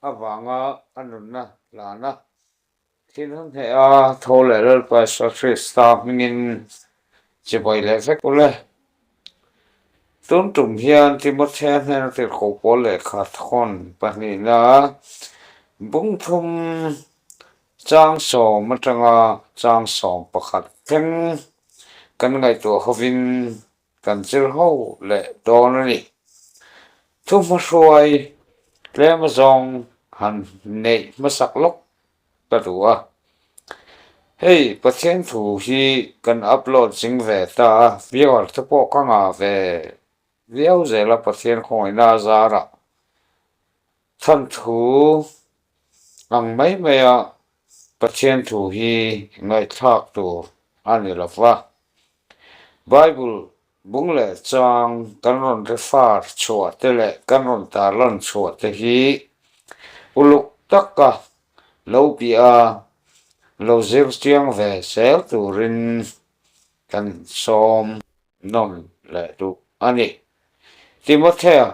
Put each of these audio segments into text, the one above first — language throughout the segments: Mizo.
avanga a nunna hlana thil hun hneh a tho leh Lalpa Isua Krista hmingin chibai leh vek u le. Tun tum hian Timothea hnena tirhkoh pawl lehkha thawn pahnihna bungthum Chang sawm atanga chang 11 thleng kan ngaihtuah hovin kan zir ho leh dawn a ni. Thu hmahruai tlem azawng han neih hmasak lawk ka duh a. Hei Pathian thu hi kan upload zing ve ta a, viewer te pawh ka ngah ve viau zel a Pathian khawngaihna a zarah. Thanthu ang mai maia Pathian thu hi ngaihthlak tur a ni lo va. Bible bung leh chang kan rawn refer chhuah te leh kan rawn tarlan chhuah te hi uluk taka lo bih a, lo zir chiang ve zel turin kan sawm nawn leh duh a ni. Timothea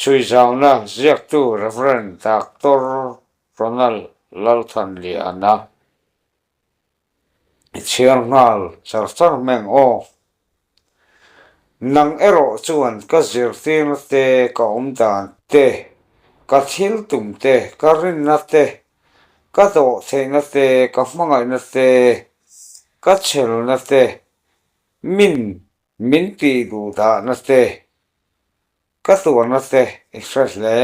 chhuizauna ziaktu Rev. Doctor Ronald Lalthanliana i chhiar nghal char char meng aw. Nang erawh chuan ka zirtirna te, ka awmdan te, ka thil tum te, ka rinna te, ka dawhtheihna te, ka hmangaihna te, ka chhelna te, min Min tih duh dahna te, ka tuarna te i hre hle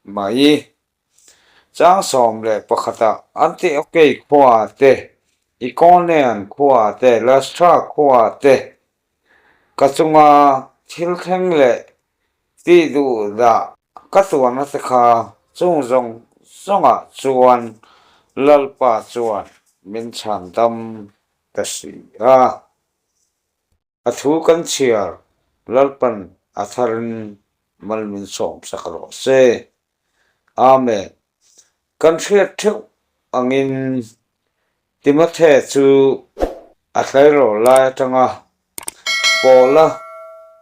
mai. Chang 11 ah Antiokei khua te, Ikonian khua te, Lastra khua te ka chunga thil thleng leh tih duh dah ka tuarna te kha chung zawng zawngah chuan Lalpa chuan min chhandam ta si a. A thu kan chhiar Lalpan a tharin mal min sawm sak rawh se. Amen. Kan hriat theuh angin Timothe chu a tlairawl lai atanga Paula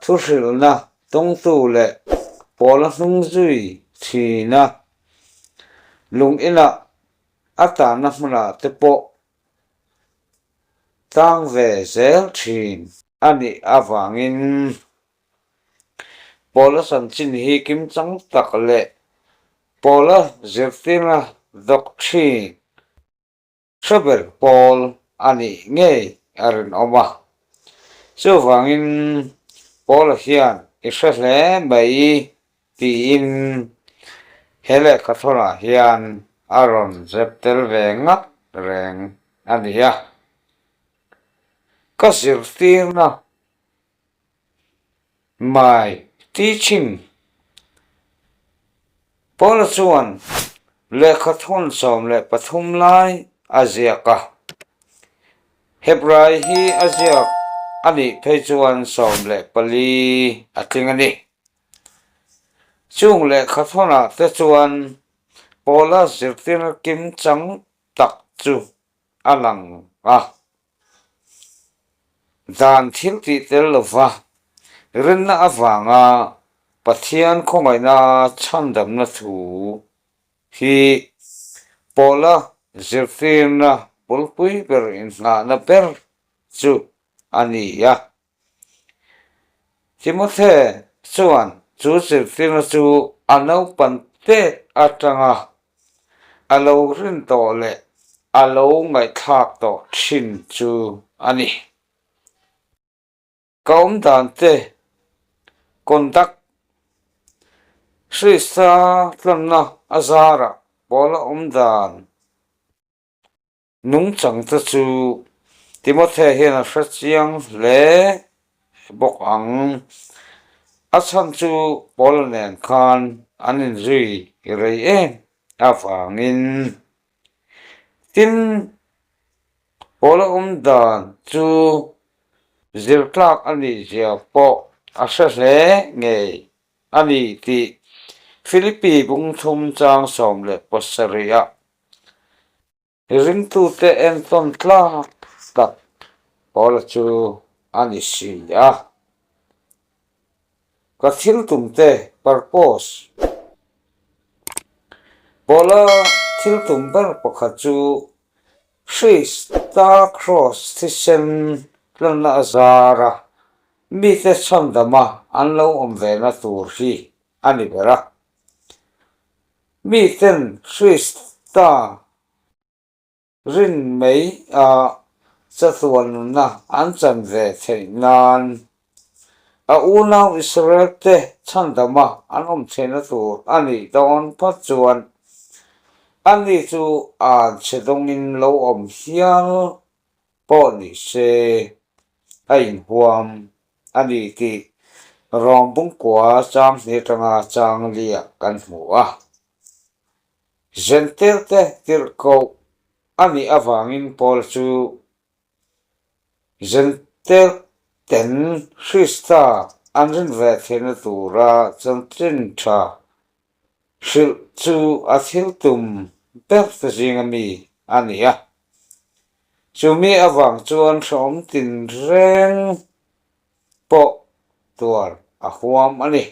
thuhrilhna tawngtu leh Paula hnungzui thina lung inah a tanna hmunah te pawh Tlang ve zel thin a nih avangin Paula chanchin hi kimchang tak leh Paula zirtirna doctrine hre ber pawl a nih ngei a rinawm a. Chuvangin Paula hian i hre hle mai tiin he lehkha thawnah hian a rawn zep tel ve ngat reng a ni a. Ka zirtirna, my teaching, Paula chuan lehkha thawn 13 lai a ziak a. Hebrai hi a ziak a nih phei chuan 14 a tling a ni. Chung lehkha thawnah te chuan Paula zirtirna kim chang tak chu a lang a. Dan thil tih tel lova rinna avanga Pathian khawngaihna chhandamna thu hi Paula zirtirna bulpui ber inngahna ber chu a ni a. Timothy chuan chu zirtirna chu a naupan tet atanga a lo rin tawh leh a lo ngaihthlak tawh thin chu a ni. Ka awmdan te conduct Krista tlanna a zarah pawl a awmdan Nungchang te chu Timothy hian a hre chiang hle bawk ang. A chhan chu Paula nen khan an inzui rei em avangin. Tin, Paula awm dan chu zir tlak a nih zia pawh a hre hle ngei a ni tih Philippi bungthum chang 17 ah Ringtute entawn tlak tak Paula chu a ni si a. Ka thil tumte, purpose. Paula thil tum ber pakhat chu Krista kraws thisen tlanna a zar a, mite chhandama an lo awm vena tur hi a ni ber a. Miten Krista Rin mai a chatuan nunna an chan ve theih nan a unau Israel te chhandama an awm theihna tur a nih dawn phawt chuan ani chu an chhe dawngin lo awm hial pawh ni se a inhuam a ni tih Rom Bungkua chang hnih atanga chang liah kan hmu a. Zentelte tirhkoh a nih avangin Paul chu Zentelten Krista an rin ve theihna tura chanchin tha hrilh chu a thil tum ber te zinga mi a ni a. Chumi avang chuan hrehawm tinreng pawh tuar a huam a ni.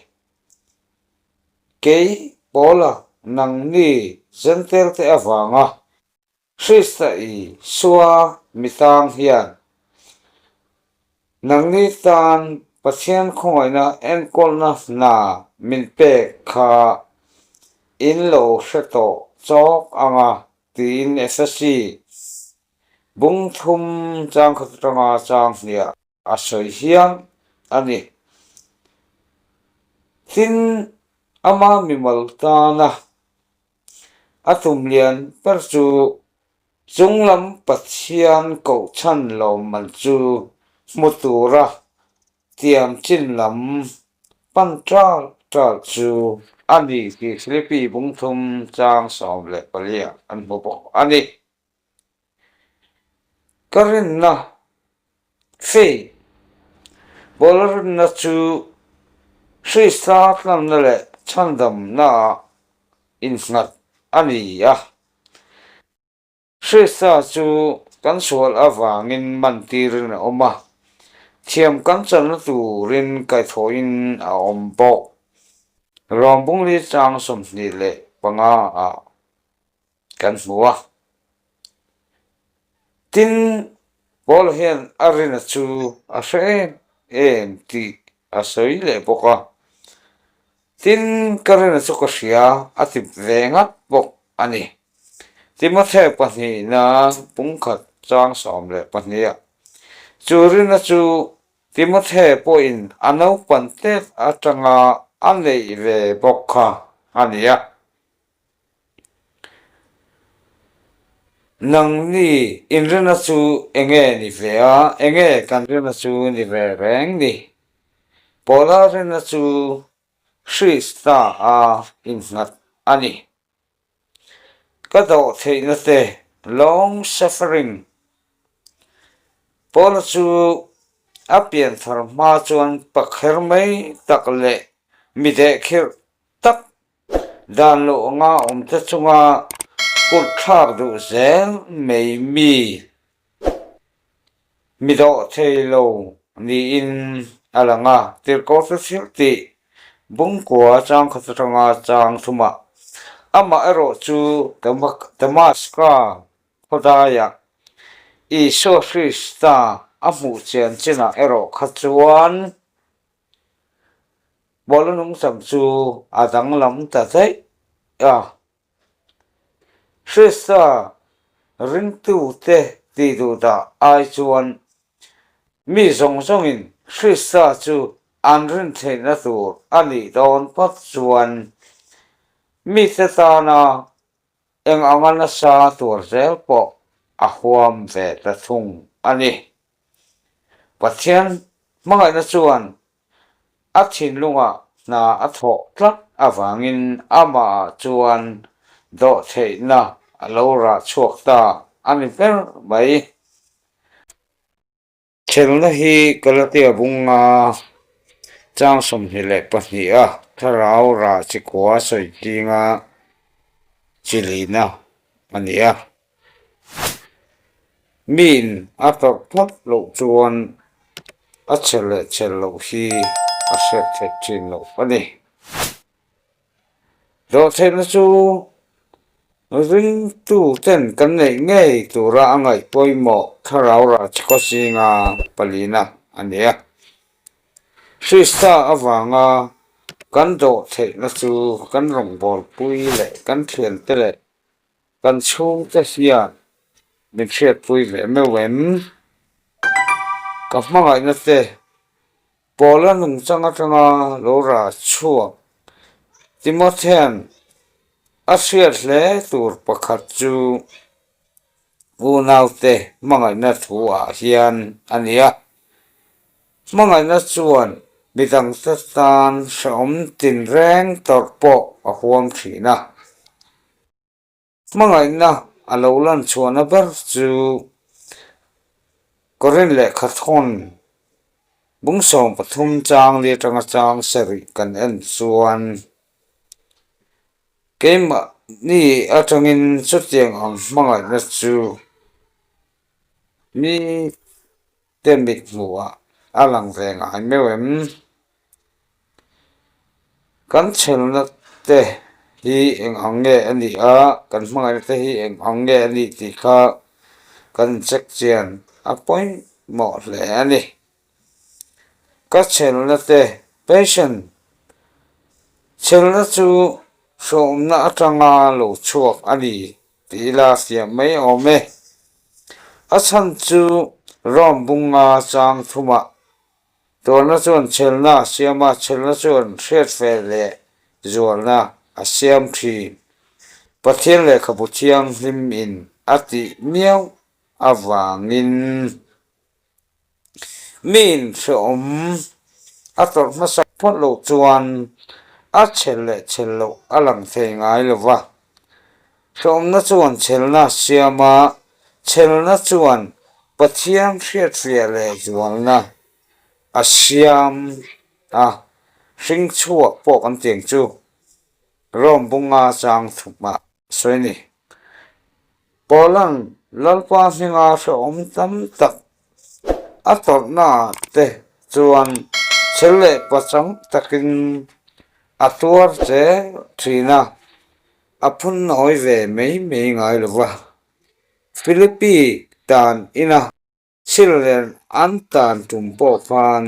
Kei Paula nangni Zentelte avanga Krista Isua mi tang hian nangni tan Pathian khawngaihna enkawlna hna min pek kha in lo hre tawh chawk anga tiin Efesi bung thum changkhat atanga chang hniah a sawi hiam a ni. Tin, ama mimal tana a tum lian ber chu chunglam Pathian kohchhan lawmman chu hmu tura tiam chin lam pan ṭal ṭal chu a ni tih Philippi bungthum chang 14 ah an hmu bawk a ni. Ka rinna Faith, Paula rinna chu Krista tlanna leh chhandamnaah innghat a ni a. Krista chu kan sual avangin mantirin a awm a, thiam kan channa turin kaihthawhin a awm bawk. Rom Bungli chang 25 ah kan hmu a. Tin, Paula hian a rina chu a hre em em tih a sawi leh bawk a. Tin, ka rina chu ka hria a ti ve ngat bawk a ni. Timothea pahnihna pungkhat chang 12 ah chu rina chu Timothea pawhin a naupan tet atanga a neih ve bawk kha a ni a. Nangni inrina chu enge ni ve a, enge kan rina chu ni ve reng ni? Paula rina chu Krista a innghat a ni. Ka dawh theihna te, long suffering. Paula chu a pianthar hma chuan pakher mai tak leh mi dehkhirh tak Dan loh anga awmte chunga kut thlak duh zel mai mi mi dawh thei lo niin a lang a. Tirhkoh chu thil tih bungkua changkhat atanga chang thumah amah erawh chu Damaska khawdaiah Isua Krista a hmuh chian chinah erawh kha chuan Bawlhhlawh nungchang chu a danglam ta daih a. Krista ringtute tih duh dah ai chuan mi zawng zawngin Krista chu an rin theihna tur a nih dawn phawt chuan mite tana eng anga nasa tur zel pawh a huam ve ta thung a ni. Pathian hmangaihna chuan a thinlungah hna a thawh tlat avangin amahah chuan dawhtheihna a lo rah chhuak ta a ni ber mai. Thelna hi Galatia bunga chang 22 a thlarau rah chi khua sawi zinga chi lina a ni a. Miin a tawrh phawt loh chuan a chhe leh chhe loh hi a hriat theih thin loh a ni. Dawhtheihna chu. Ringtuten kan neih ngei tura a ngaih pawimawh thlarau rah chikaw zinga palina a ni a. Krista avanga kan dawh theihna chu kan rawngbawlpui leh kan thiante leh kan chhungte hian min hriatpui ve meuh em? Ka hmangaihna te Paula nungchang atanga lo rah chhuak Timothean a hriat hle tur pakhat chu unaute hmangaihna thu ah hian a ni a. Hmangaihna chuan midangte tan hrehawm tinreng tawrh pawh a huam thin a. Hmangaihna a lo lan chhuahna ber chu Korin lehkha thawn bung 13 chang li atanga chang sarih kan en chuan keimahni atangin chutiang ang hmangaihna chu mi te mit hmuhah a lang ve ngai meuh em? Kan chhelna te hi eng ang nge a nih a, kan hmangaihna te hi eng ang nge a nih tih kha kan incheck chian a pawimawh hle a ni. Ka chhelna te patient chhelna chu hrawmna atanga lo chhuak a ni tih ila fiah mai awm e. A chhan chu Rome bunga chang thumah Tuarna chuan chhelna a siam a, chhelna chuan hriatfel leh zualna a siam thin. Pathian lehkhabu thianghlim in a tih miau avangin miin hrehawm a tawrh hmasa phawt loh chuan a chhel leh chhel loh a lang thei ngai lo va. Hrehawmna chuan chhelna a siam a, chhelna chuan Pathian hriatfiah leh zualna a siam a, hring chhuak pawh kan tiang chu Rome bunga chang thupah sawi a ni. Paula'n Lalpa hminga hrehawm tam tak a tawrhnaah te chuan chhel leh pachang takin a tuar zel thin a, a phunnawi ve mai mai ngai lo va. Philippi tan ina Sil nen an tan tum pawh khan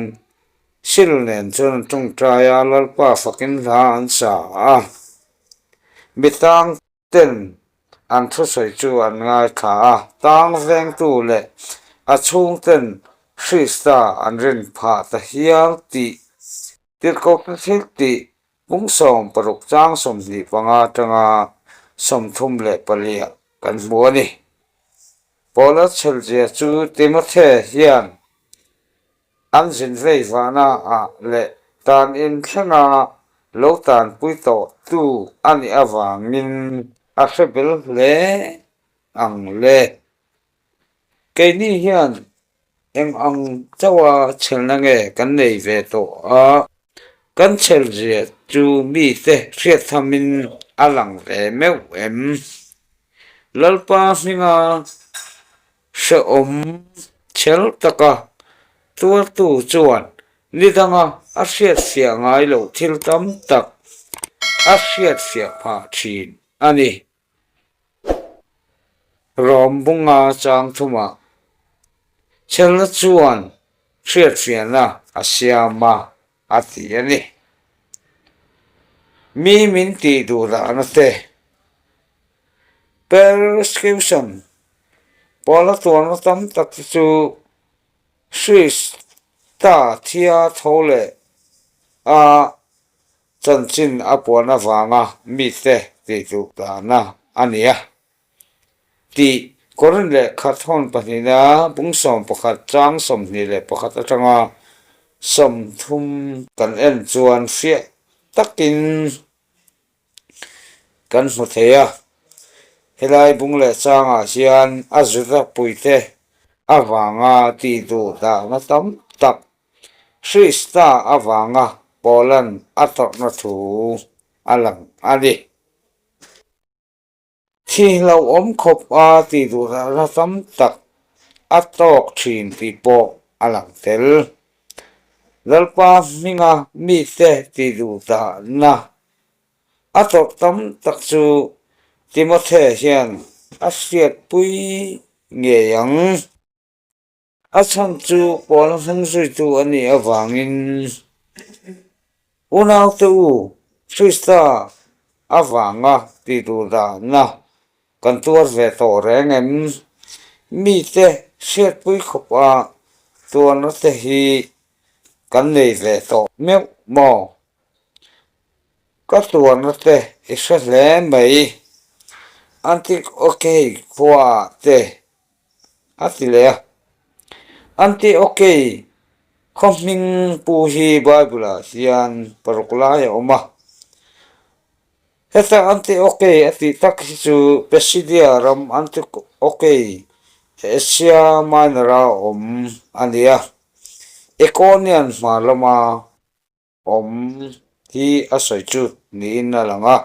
Sil nen chuan an tawngtai a, Lalpa fakin hla an sa a, mi tang ten an thusawi chu an ngaithla a, tang vengtu leh a chhung ten Krista an rin phah ta hial tih Tirhkohna thil tih Pung 16 chang 25 atanga 34 ah kan hmu a ni. Paula chhelzia chu Timothe hian an zin vei vahna ah leh tan in thlenga lo tanpui tawh tu a nih avangin a hre bel hle ang le. Keini hian eng ang chauha chhelna nge kan nei ve tawh a, kan chhelzia chu mite hriat thamin a lang ve meuh em? Lalpa hminga hrehawm chhel taka tuartu chuan ni danga a hriatfiah ngai loh thil tam tak a hriatfiah phah thin a ni. Rawm bunga chang thumah chhelna chuan hriatfiahna a siam a, a ti a ni. Mi min tih duh dahna te, persecution, pawla tuarna tam tak te chu Krista thia tho leh a Chanchin a puan avanga mite tih duh dahna a ni a, tih Korin lehkha thawn pahnihna bung 11 chang 21 atanga 30 kan en chuan fiah takin kan hmu thei a. Helai bung leh changah hian a Juda puite avanga tih duh dahna tam tak Krista avanga Paula'n a tawrhna thu a lang a ni. Thi hlauhawm khawp a tih duhna tam tak a tawk thin tih pawh a lang tel. Lalpa hminga mite tih duhdahna a tawrh tam tak chu. Timothea hian a hriatpui ngei ang. A chhan chu Paula hnung zuitu a nih avangin unaute u Krista avanga tihduh dahna kan tuar ve tawh reng em? Mite hriatpui khawpa tuarna te hi kan nei ve tawh meuh maw? Ka tuarna te i hre hle mai. Antiokei khuaah te a ti leh a. Antiokei khaw hming pu hi Bible-ah hian paruk lai a awm a. Heta Antiokei a tih tak hi chu Pisidia ram Antiokei Asia Minor-a awm a ni a. Ikonian hmar lama awm hi a sawi chu niin a lang a.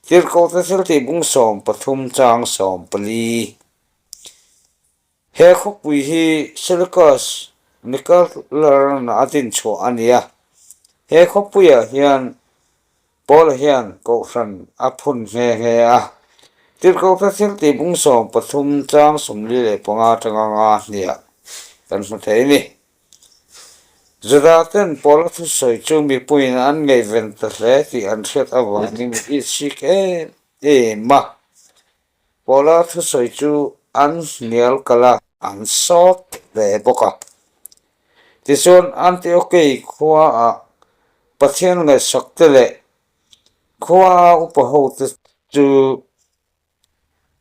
Tirhkohte thil tih bung 13 chang 14. He khawpui hi Seleucus Nicator-a'n a dinchhuah a ni a. He khawpuiah hian Paula hian kohhran a phun nghe nghe a. Tirhkohte thil tih bung 13 chang 45 atanga nga hniah kan hmu thei a ni. Juda-ten Paula thusawi chu mipuiin an ngaihven ta hle tih an hriat avangin i chhik em em a. Paula thusawi chu an hnial kalh a, an sawt hle bawk a. Tichuan, Antiokei khuaah Pathian ngaihsakte leh khua upa hote chu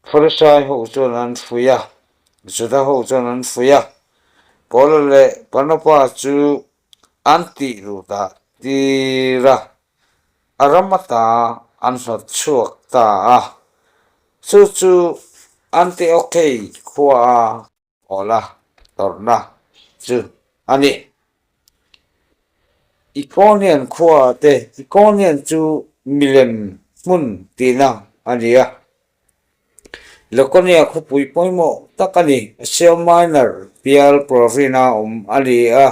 Farisai ho chuan an fuih a, Juda ho chuan an fuih a, Paula leh Barnaba chu an tih lut ah tir a, a ram ata an hnawt chhuak ta a, chu chu Antiokei khua a Paula tawrhna chu a ni. Ikonian khua te, Ikonian chu milem hmun tihna a ni a. Laconia khawpui pawimawh tak a ni. Asia Minor bial province-a awm a ni a.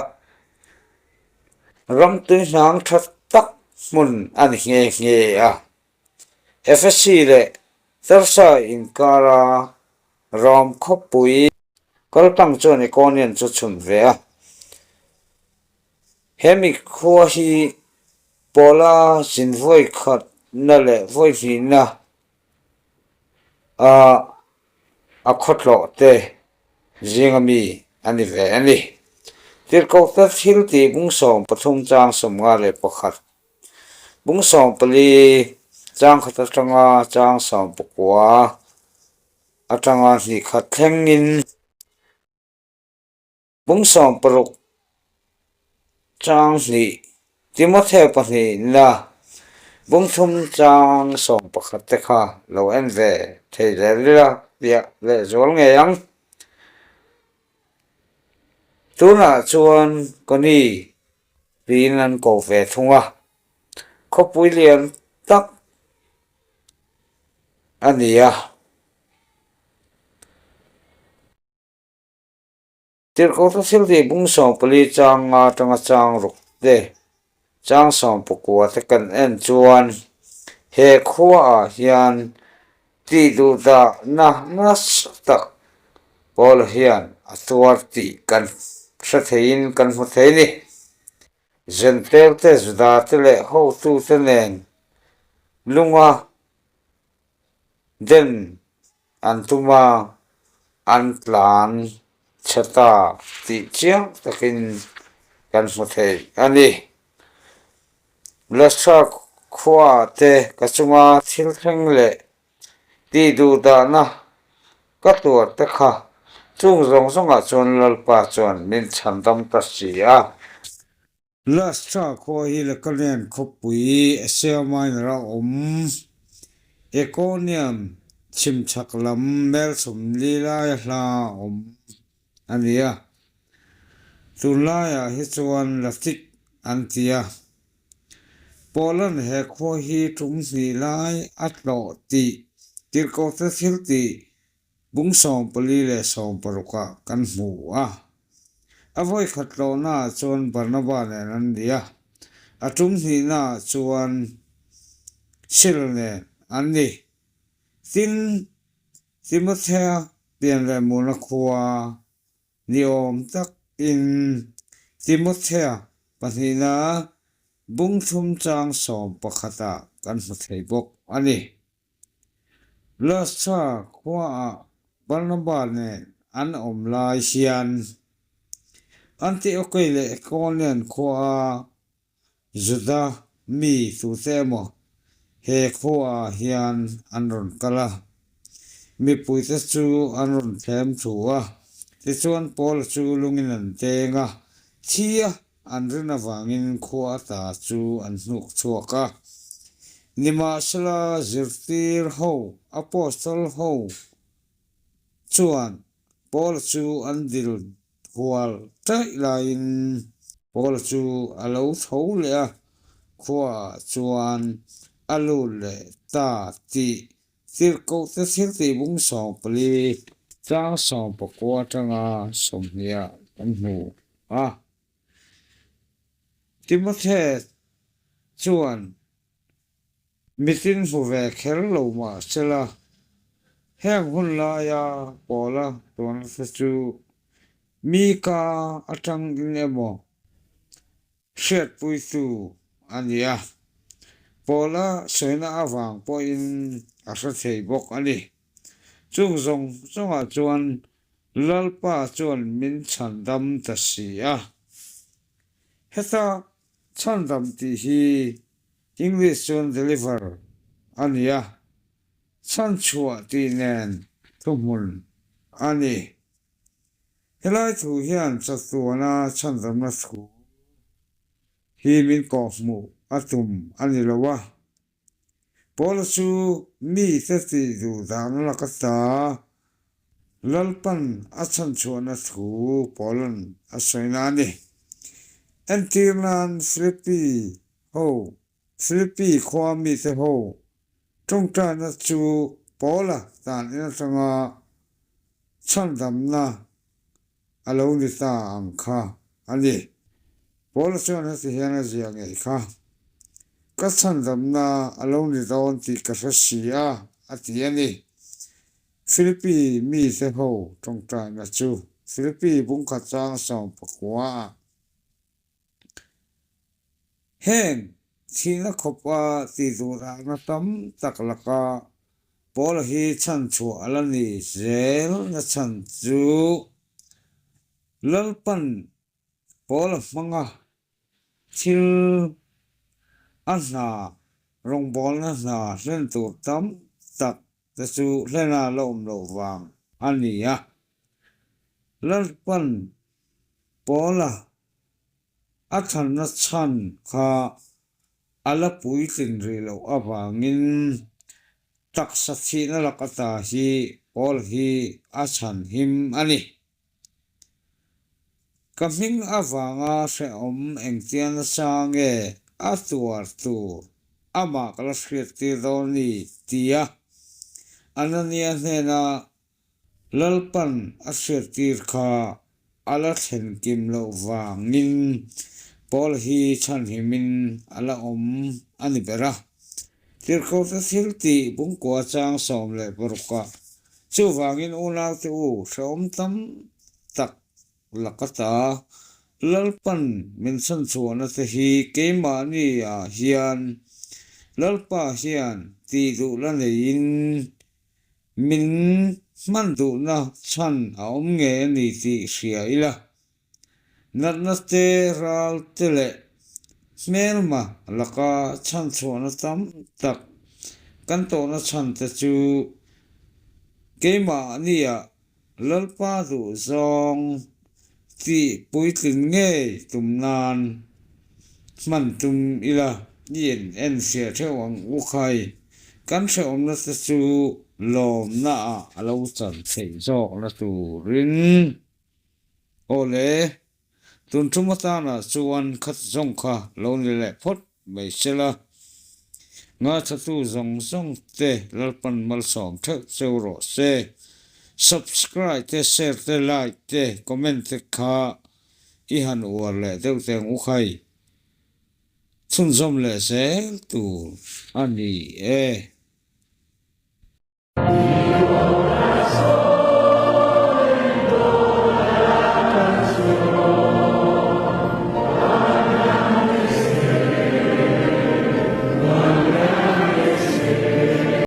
Ram tuihnang tha tak hmun a ni nghe nghe a. Efesi leh Tarsa inkara Rom khawpui kaltlang chuan Ikonian chu chhun ve a. Hemi khua hi Paula zin vawi khatna leh vawi hnihna a a khawtlawh te zinga mi a ni ve a ni. Tirhkohte thil tih bung 13 chang 51 Bung 14 chang khat atanga chang 19 atanga hnih khat thlengin Bung 60 chang hnih Timothea pahnihna bung thum chang 11 te kha lo en ve thei leh ila piah leh zual ngei ang. Tunah chuan Connie tiin an ko ve thung a, khawpui lian tak a ni a. Tirhkohte thil tih bung 14 chang nga atanga chang ruk te, chang 19 te kan en chuan he khuaah hian tih duh dahna nasa tak Paula hian a tuar tih kan hre theiin kan hmu thei a ni. Zentelte, Judate leh hotute nen lunga den an tum a, an tlan chhe ta tih chiang takin kan hmu thei a ni. Lastra khuaah te ka chunga thil thleng leh tih duh dahna ka tuar te kha chung zawng zawngah chuan Lalpa chuan min chhandam ta si a. Lastra khua hi Lakanean khawpui Asia Minor-a awm Ikonium chhimchhak lam mel 40 laia hla awm a ni a. Tunlaiah hi chuan Latik an ti a. Poland he khua hi tum hnih lai a tlawh tih tirhkohte thil tih Bung 14 leh 16 ah kan hmu a. A vawi khat tlawhnaah chuan Barnaba nen an ni a, a tum hnihnaah chuan Sila nen an ni. Tin, Timothea pian leh murna khua ni awm takin Timothea pahnihna bung thum chang 11ah kan hmu thei bawk a ni. Lustra khuaah Barnaba nen an awm lai hian Antiokei leh Ikonian khuaa Juda mi tute emaw he khuaah hian an rawn kal a, mipuite chu an rawn thlem thu a, tichuan Paula chu lungin an deng a, thi a an rin avangin khua ata chu an hnuk chhuak a. Nimahsela zirtir ho, Apostle ho chuan Paula chu an dil Hual ṭaih laiin Paula chu a lo tho leh a, khuaah chuan a lut leh ta tih Tirhkohte thiltih bung 14 chang 19 aṭanga 20 ah kan hmu a. Timothy chuan Mitin hmu ve kher lo mah sela, heng hun laia Paula tuarna te chu mi ka atangin emaw hriatpuitu a ni a, Paula sawina avang pawhin a hre thei bawk a ni. Chung zawng zawngah chuan Lalpa chuan min chhandam ta si a. Heta chhandam tih hi English chuan deliver a ni a, chhanchhuah tih nen thuhmun a ni. Helai thu hian chatuana chhandamna thu hi min kawhhmuh a tum a ni lo a. Paula chu mite tih duh dahna laka ta Lalpan a chhanchhuahna thu Paula'n a sawina a ni. Entir nan Philippi ho, Philippi khua mite ho tawngtaina chu Paula tan in atanga chhandamna a lo ni ta ang kha a ni. Paula chuan heti hian a ziah ngei kha, Ka chhandamna a lo ni dawn tih ka hre si a, a ti a ni. Philippi mite ho tawngtaina chu Philippi bungkhat chang 19 ah heng thihna khawpa tih duhdahna tam tak laka Paula hi chhanchhuah a la ni zel na chhan chu Lalpan Paula hmanga thil a hna rawngbawlna hna hlen tur tam tak te chu hlena la awm loh vang a ni a. Lalpan Paula a thlanna chhan kha a la puitlin rih loh avangin taksa thihna lak ata hi Paul hi a chhan him a ni. Ka hming avanga hrehawm engtia nasa nge a tuar tur amah ka la hriattir dawn ni tia Anania hnena Lalpan a hriattir kha a la thlen kim loh vangin Paul hi chhanhimin a la awm a ni ber a. Tirhkohte thil tih bungkua chang 16ah Chuvangin unaute u hrehawm tam tak laka ta Lalpan min chhanchhuahna te hi keimahni ah hian Lalpa hian tih duh la neiin min hman duhna chhan a awm ngei a ni tih hria ila. Natna te, ral te leh hmelma laka chhanchhuahna tam tak kan tawhna chhan te chu keimahnia Lalpa duh zawng tih puitlin ngei tum nan hman tum ila i en en hriah theuh ang u khai. Kan hrehawmna te chu lawmna ah a lo chan theih zawkna turin. Aw le, tun tum atana chuan khat zawng kha lo ni leh phawt mai se la, ngaithatu zawng zawng te Lalpan malsawm theuh cheu rawh se. Subscribe te, share te, like te, comment te kha i han uar leh deuh teng u khai. Chhunzawm leh zel tur a ni e.